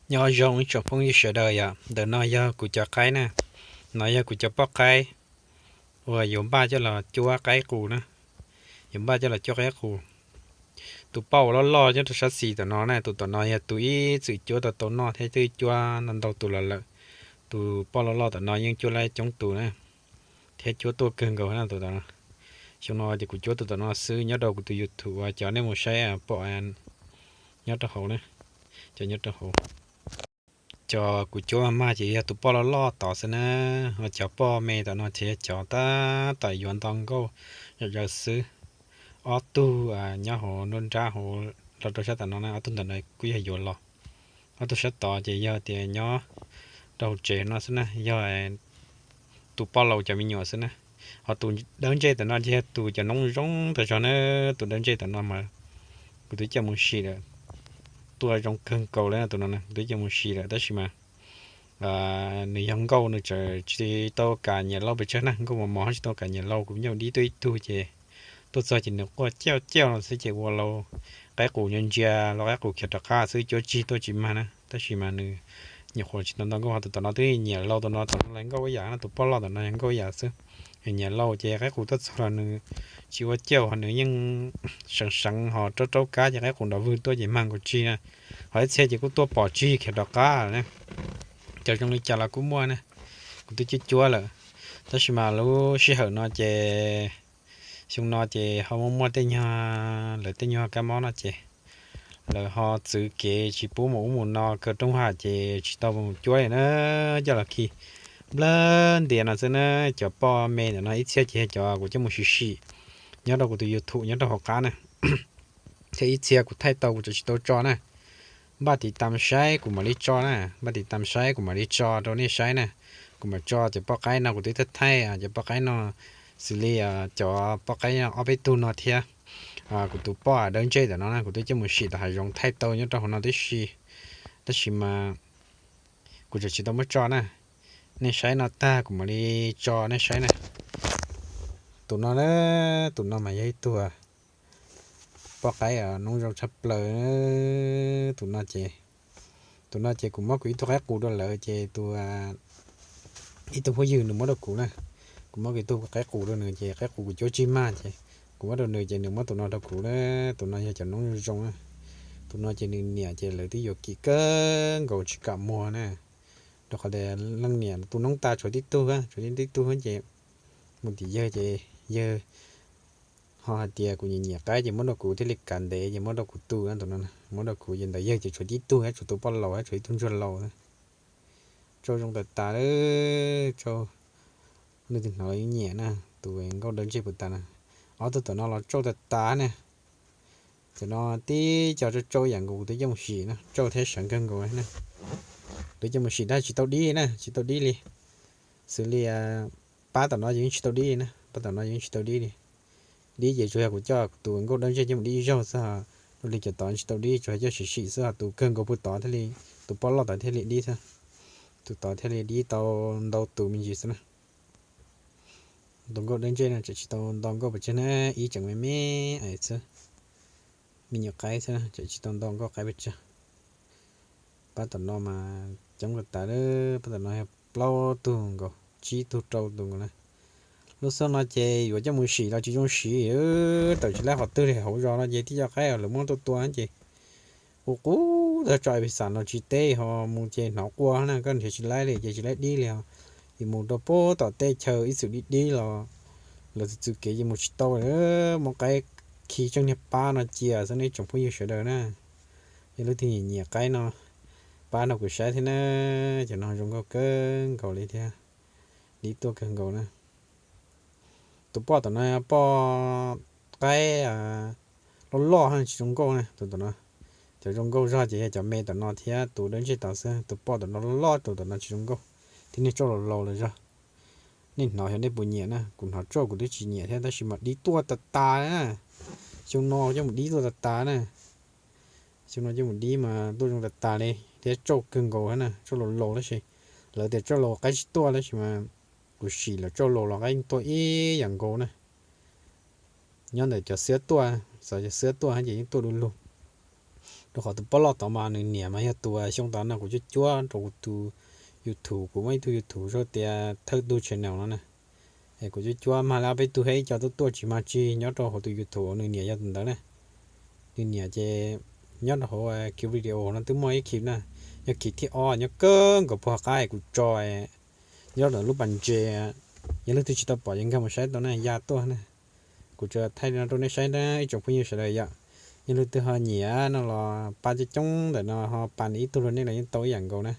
Nyob zoo ib tsoom phooj ywg sawv daws yom, ntawm no yog kuv cov qaib na, no yog kuv cov poj qaib uas yuav npaj coj los cuab qaib qus na, yuav npaj coj los cuab qaib qus. Tus poj uas loj loj nyob rau sab xis tom no na, tus tom no yog tus ib txwm cuab tau tau noj thiab twb cuab ntau ntau tus los lawm. Tus poj loj loj tom no yeej cuab lab coob tus na, thiab cuab tuaj kawg nkaus na tus tom no. Xyoo no ces kuv cuab tus tom no xwb, nyob rau kuv tus YouTube uas cov nej mus saib pom nyob rau hauv na, cov nyob rau hauv. Cov kuv cuab maj maj ces yog tus poj loj loj tod xwb na, ho cov poj me tom no ces yog cov tab tom yuav nto nkauj zom zaws xwb. Ob tug nyob hauv nruab nrab hauv los rau sab tom no na, ob tug ntawm no kuj yog yuav los. Ob tug sab tod ces yog tias nyob rau hauv tsev no xwb na, yog tus poj laus cov me nyuam xwb na. Ho tus dawb ntsej tom no ces yog tus cov noob zoo tag zog na, tus dawb ntsej tom no mas kuv twb coj mus sim lawm, tuaj zoo kawg nkaus li tus no na, kuv twb coj mus sim lawm tab sis mas nws yog nkauj, nws tseem tsis tau kam nyiam lauj pes tsawg na, nkauj mos mos tsis tau kam nyiam lauj, kuv nyuj dib tuaj ib tug ces tuaj txog ces nws quaj ciaj ciaj no xwb ces ua lauj, qaib qus ntsia ntsia los qaib qus khiav rov qab xwb, cuab tsis tuaj tsis mag na. Tab sis mas nws nyuam qhuav tsis tau nto nkauj, ho tus tom no twb nyiam lauj, tus no tom no los nkauj ib yam no, tus poj loj tom no yog nkauj ib yam xwb. Nws nyiam lauj ces qaib qus tuaj txog los nws tsis ua ciaj, ho nws yeej seev seev ho raub raub kab ces qaib qus nrov vwg tuaj ces mag nkaus tsig na. Ho ib txhia ces kuj tuaj pom tsig khiav rov qab na. Cov zoo li cas los kuj muaj na, kuv twb cuab cuab lawm. Tab sis mas lub sij hawm no ces xyoo no ces ho muaj muaj tej nyuag, lawv tej nyuag kab mob no ces lawv ho txwv kev tsis pub mus ub mus no, kaw rooj vam ces tsis tau mus cuab li na. Coj los khi nplawg ntias no xwb na. Cov poj me ntawm no ib txhia ces yog cov kuv coj mus sim sim nyob rau kuv tus YouTube nyob rau hauv qab na, thiab ib txhia kuv thaij tau kuv tseem tsis tau tso na. Npaj tiv tam saib kuv mam li tso na, npaj tiv tam saib kuv mam li tso rau nej saib na. Kuv mam tso cov poj qaib no, kuv twb thaij thaij cov poj qaib no, xws li cov poj qaib ob peb tug no thiab kuv tus poj dawb ntsej tom no na, kuv twb coj mus sim tom hav zoov thaij tau nyob rau hauv no tib si, tab sis mas kuv tseem tsis tau muab tso na. Nej saib no tag kuv mam li tso nej saib na. Tus no na, tus no mas yog ib tug poj qaib noob zoo tshaj plaws. Tus no ces, tus no ces kuv muab kuv ib tug qaib qus rau lawv ces tus, ib tug phooj ywg nws muab rau kuv na. Kuv muab kuv ib tug qaib qus rau nws ces qaib qus kuv cuab tsig mag ces kuv muab rau nws ces nws muab tus no rau kuv na. Tus no yog cov noob zoo zoo na. Tus no ces nws niam ces lawv twb yuav kim kawg nkaus tsis kam muag na, rau qhov tias leej niam tu noob tas tshuav tib tug, tshuav tib tug ces mus tim yawg ces yawg ho hais tias kuv nyiam nyiam qaib ces muab rau kuv thiaj li kav ntev ces muab rau kuv tu na. Tus no muab rau kuv ces ntawm yawg ces tshuav tib tug, tshuav tus poj laus thiab tshuav ib tug ntsuag laus. Tsauj zoo tas tas, tsauj, leej twg hnov los yeej nyiam na. Tus nkauj dawb ntsej puas tas na. Ob tug tom no los tsauj tas tas na. Cov no tib co tsauj tsauj ib yam nkaus, kuv twb coj mus sim na, tsauj thiab seev kawg nkaus na. Twb coj mus sim tab tsis tau dib na, tsis tau dib li. Xws li pab tom no yeej tsis tau dib li na, pab tom no yeej tsis tau dib li. Dib ces tsuas yog kuv coj tus nkauj dawb ntsej coj mus dib ib zaug xwb, dua li cov tod tsis tau dib, tsuas yog coj sim sim xwb, ho tus kawg nkaus puag tod thiaj li, tus poj loj tod thiaj li dib xwb. Tus tod thiaj li dib tau ntau tus me ntsis xwb na. Tus nkauj dawb ntsej no tseem tsis tau nto nkauj pes tsawg na, ib tseem me me xwb, me nyuam qaib xwb, tseem tsis tau nto nkauj qaib pes tsawg. Pab tom no mas coob tas tas, pab tom no yog plaub tug nkaus, tsib tug rau tus nkaus na. Lub xyoo no ces yuav coj mus sim los tsis zoo siv, tawm tsis laib qhov twg li. Hauv zos no ces tib co qaib lawv muab tua tua ces qus qus tag, tso pis xam los tsis teb, ho mus ces hnov quaj na, koj nrhiav tsis laib li ces tsis laib dib li os. Ces mus rau puag tom tej chaw ib txwm dib dib los lawv txwv txwv kev ces mus tsis tau li. Muab qaib khi tseej niag pab no cia xwb ne, tsoom phooj ywg sawv daws na. Yog leej twg nyiam nyiam qaib no, pab no kuv saib thiab na. Cov no zoo nkauj kawg nkaus li thiab, dib tuaj kawg nkaus na. Tus poj tom no poj qaib loj loj tsis zoo nkauj na, tus tom no. Cov zoo nkauj zog ces yog cov me tom no thiab tus dawb ntsej tod xwb, tus poj tom no loj loj, tus tom no tsis zoo nkauj, thiab niag tsauj laus laus lawm zog. Nej hnov xyov nej puas nyiam na, kuv hnov tsauj kuv twb tsis nyiam thiab, tab sis mas dib tuaj tas tas na. Xyoo no coj mus dib tuaj tas tas na. Xyoo no coj mus dib mas tuaj zoo tas tas li thiab tsauj kawg nkaus thiab na, tsauj laus laus tab sis lawv tias tsauj laus qaib tsis tuaj tab sis mas kuv sim lawm tsauj laus los qaib tuaj ib yam nkaus na. Nyob ntawm cov xiab tuaj, xav cov xiab tuaj ces yeej tuaj du lug. Rau qhov tus pob loj tod mas nws niam mas yog tus xyoo tas no kuv cuab cuab rau kuv tus YouTube, kuv muaj ib tug YouTube zoo tias Thawj Tug Channel no na. Kuv cuab cuab mag li ob peb tug thiab ib co tuaj tuaj tsis mag tsi nyob rau hauv tus YouTube uas nws niam yog tus ntawd na. Nws niam ces nyob rau hauv clip video no twb muaj ib clip na, yog clip thib ob nyob kawg nkaus puag qab kuv tso nyob ntawm lub pas ntses. Yog leej twg tsis tau pom ces nkag mus saib tau na, ya tuaj na. Kuv tsuas thaij li no rau nej saib na ib tsoom phooj ywg sawv daws yom. Yog leej twg ho nyiam no los pa coob coob ntawm no ho pa nws ib tug los nej los yeej tau ib yam nkaus na.